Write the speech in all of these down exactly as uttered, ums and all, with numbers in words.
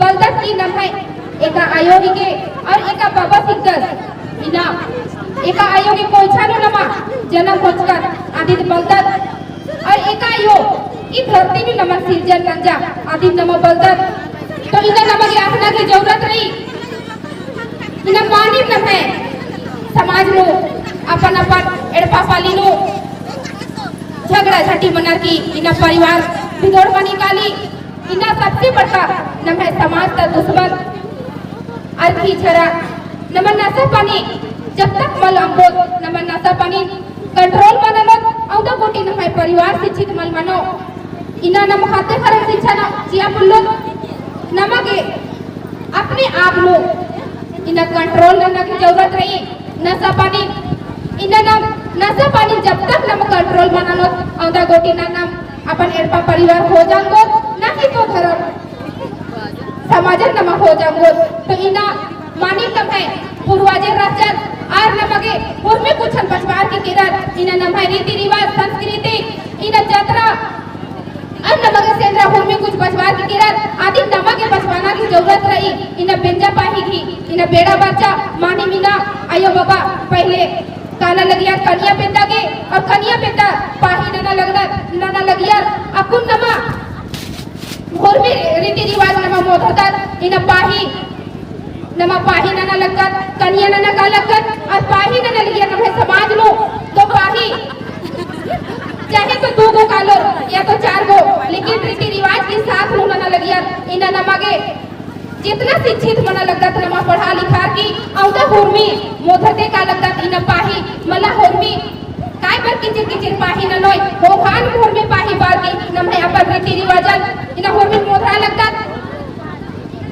बलदत कि नम्है एका आयो हिके और एका बबस हिकदस। इन्ना एका आयो गे कोइछा नू नमा जनम होचकत अदिन बलदत और एका आयो ई धरती नू नमन सिरजन नंजा अदिन नमा बलदत। तो इन्ना नमा गे अख़ना गे जरूरत रई। इन्ना मानिम नम्है समाज नू अपन अपन एड़पा पाली नू झगड़ा झटी मनर की इन्ना परिवार बिगोड़ मनी काली। इन्ना सबसे बड़का नम्है समाज ता दुश्मन अरखी झरा। नमन नशा पानी जब तक मल अम्बोत, नमन नशा पानी control मल ननोत, औंदा गूटी नम्है परिवार शिक्षित मल मनो। इन्ना नम ख़द्द ख़र्रन शिक्षा नम चिआ पोल्लोत, नमा गे अपने आप नू इन्ना control नन्ना की जरूरत रई। नशा पानी, इन्ना नम नशा पानी जब तक नम control मल ननोत, औंदा गूटी ना नम अपन एड़पा परिवार खोजा ओंगोत, ना ही तो धरम समाजन नमा खोजा ओंगोत। तो इन्ना मानिम नम्है पूर्वजर रहचर, आर नमा गे हुरमी कुछन बचबार की केरर, इन्ना नम्है रीति रिवाज, संस्कृति, इन्ना जतरा, अर नमा गे सेंदरा हुरमी कुछ बचबार की केरर, अदिन नमा गे बचबाना की जरूरत रई। इन्ना बेंजा पाही गही, इन्ना बेड़ा बरचा, मानिम इन्ना आयो बाबा पहिले काला लगियर कनिया पेद्दा गे, और कनिया पेद्दा पाही नना लगनर, नना लगियर, अक्कुन नमा हुरमी रीति रिवाज नमा मोधरदत, इन्ना पाही, नमा पाही नना लगत, कनिया नना का लगत, और पाही नना लगियर नम्है समाज नू, तो पाही, चाहे तो दू गो कालोर, या तो चार गो, लेकिन रीति रिवाज की साथ नू नना लगियर, इन्ना नमा गे जेतना शिक्षित मना लगदत नमा पढ़ा लिखा की, औंदा हुरमी मोधते का लगदत इन्ना पाही, मला हुरमी काय बर किचिर किचिर पाही ननोय, होखान हुरमी पाही बर की नम्है अपन रीति रिवाजन इन्ना हुरमी मोधरा लगदत।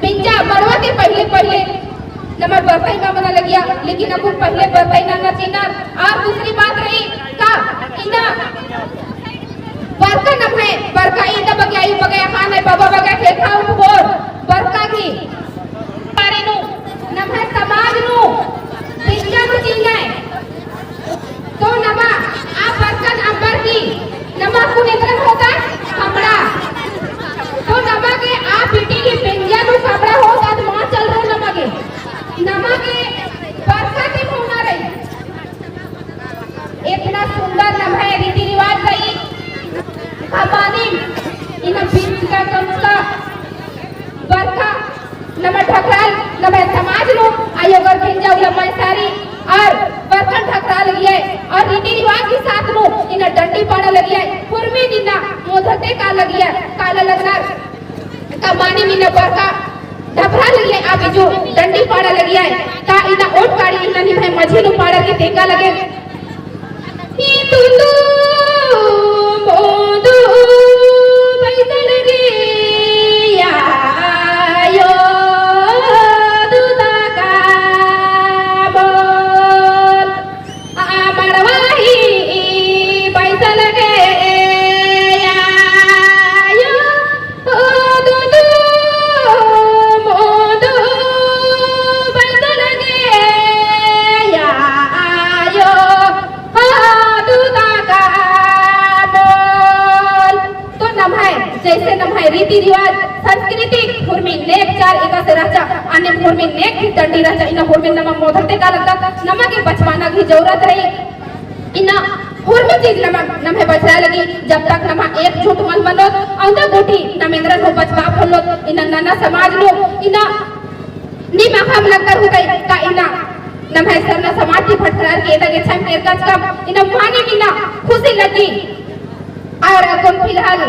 बेंजा मड़वा ते पहिले पहिले नम्है बरतई मा मना लगिया, लेकिन अक्कुन पहिले बरतई नन्ना चिअनर। और दूसरी बात रई का इन्ना बरका नम्है, बरका ईद बग्गे, आयो बग्गे, ख़ान है, बाबा बग्गे, खेखा उठबोर, बरका की बारे नू, नम्है समाज नू, बेंजा नू चिअनय। तो नमा, आ बरकन अम्बर की, नमा कुन एन्दरन होता? खमड़ा। तो नमा गे आ बिटी की बेंजा नू खमड़ा होता, तो मा चल रहो नमा गे। नमा गे बरका ती होना रई। इतना सुंदर नम्है रीति रिवाज रई। हमानी इन्ना बिचका कमचका बरका नम्है ढकराल, नम्है समाज नू आयो गर बेंजा उल्ला मंजसारी और बरकन ढकराल लगिया और रीति रिवाज की साथ नू इन्ना डंडी पाड़ा लगिया। हुरमी इन्ना मोधते का लगिया, काला लगनर का मानिम इन्ना बरका ढकराल लगिया, आ बिजु डंडी पाड़ा लगिया, का इन्ना ओट काड़ी इन्ना निम्है मझी नू पाड़ा की तेंगा लगे। ई तुंदु मोंदु बैसल गे आयो दुता का बोल। आ मड़वा ही बैसल गे आयो, ओ दुदु मोदु बैसल गे आयो, ओ दुता का बोल। तो नम्है, जैसे नम्है रीति रिवाज, संस्कृति, हुरमी नेग चार एकासे रहचा, अन्ने हुरमी नेग भी डंडी रहचा, इन्ना हुरमी नमा मोधरते का लगदत, नमा गे बचबाना की जरूरत रई। इन्ना हुरमी चीज नमा, नम्है बचरा लगी, जब तक नमा एकजुट मल मनोत, औंदा गूटी नम एन्दरन हूँ बचबा पोल्लोत, इन्ना नना समाज नू, इन्ना नीम अख़म लगदर होतई का इन्ना नम्है सरना समाज ती भटकरार की एदा गेच्छा एम केरकाचकम, इन्ना मानिम इन्ना खुशी लगी। और अक्कुन फिलहाल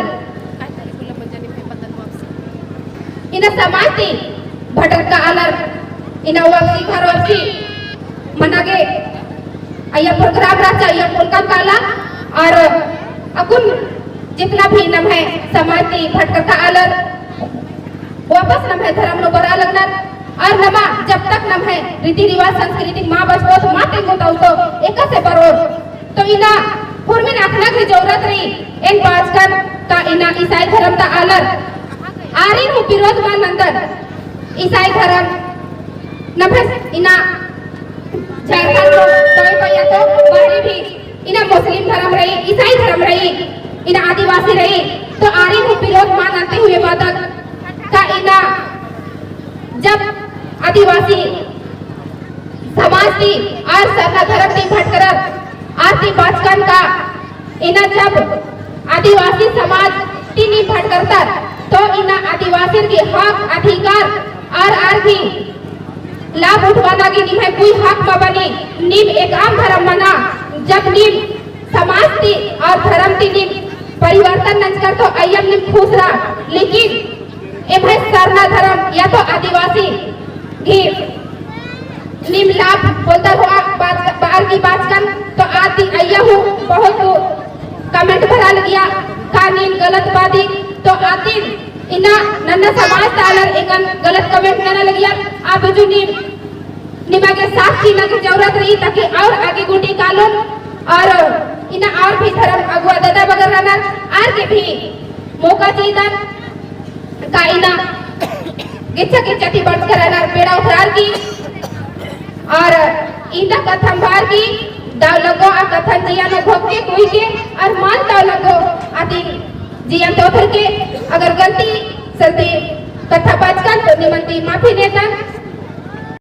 इन्ना समाज ती भटरका आलर इन्ना वापसी घर वापसी मना गे अइय्या program रहचा, अइय्या पोल्लकम काला। और अक्कुन जितना भी नम्है समाज ती भटकरका आलर वापस नम्है धरम नू बरआ लगनर। और नमा जब तक नम्है रीति रिवाज संस्कृति मा बचबोत, मा तेंगोत, तो एकासे बरओर। तो इन्ना हुरमिन अख़ना की जरूरत रई, एन बाचकन का इन्ना ईसाई धरम ता आलर आरिन हूँ विरोध मा नन्दन। ईसाई धरम नम्है इन्ना झारखंड नू कोई कोई या तो बाहरी भी इन्ना मुस्लिम धरम रई, ईसाई धरम रई, इन्ना आदिवासी रई, तो आरिन हूँ विरोध मा नन्ते हुए बादत का इन्ना आदिवासी समाज ती आर सरना धरम ती भटकरर आर ती बाचकन का इन्ना जब आदिवासी समाज ती नीम भटकरतर तो इन्ना आदिवासी की हक अधिकार आर आर की लाभ उठवाना की निम्है कोई हक मा बनी। नीम एकअम धरम मना जब नीम समाज ती और धरम ती नीम परिवर्तन नंजकर तो अइय्यम नीम खुश रआ, लेकिन एम्है सरना धरम या तो आदिवासी गही नीम लाभ पोल्लदर होआ बाच-, बअर की बाचकन तो आर ती अइय्या हूँ बहुत comment बरआ लगिया का नीम गलत बअदी तो आर ती इन्ना नन्ना समाज ता आलर एंगन गलत comment नना लगिया। आ बिजु नीम निमा गे साथ चिअना की जरूरत रई ताकि और आगे गूटी कालोन और इन्ना और भी धरम अगुवा ददा बगर रअनर आर गे भी मौका चिअदन का इन्ना गिच्चा गिच्चा ती बरचकर रअनर पेड़ा उतरार की और इन्ना कत्थन बअर की दव लग्गो आ कत्थन जिया नू घोख के कोई के और मल दव लग्गो अदिन जिया तोथर के अगर गलती सलती कत्था बाचकन तो निमन ती माफी नेदन।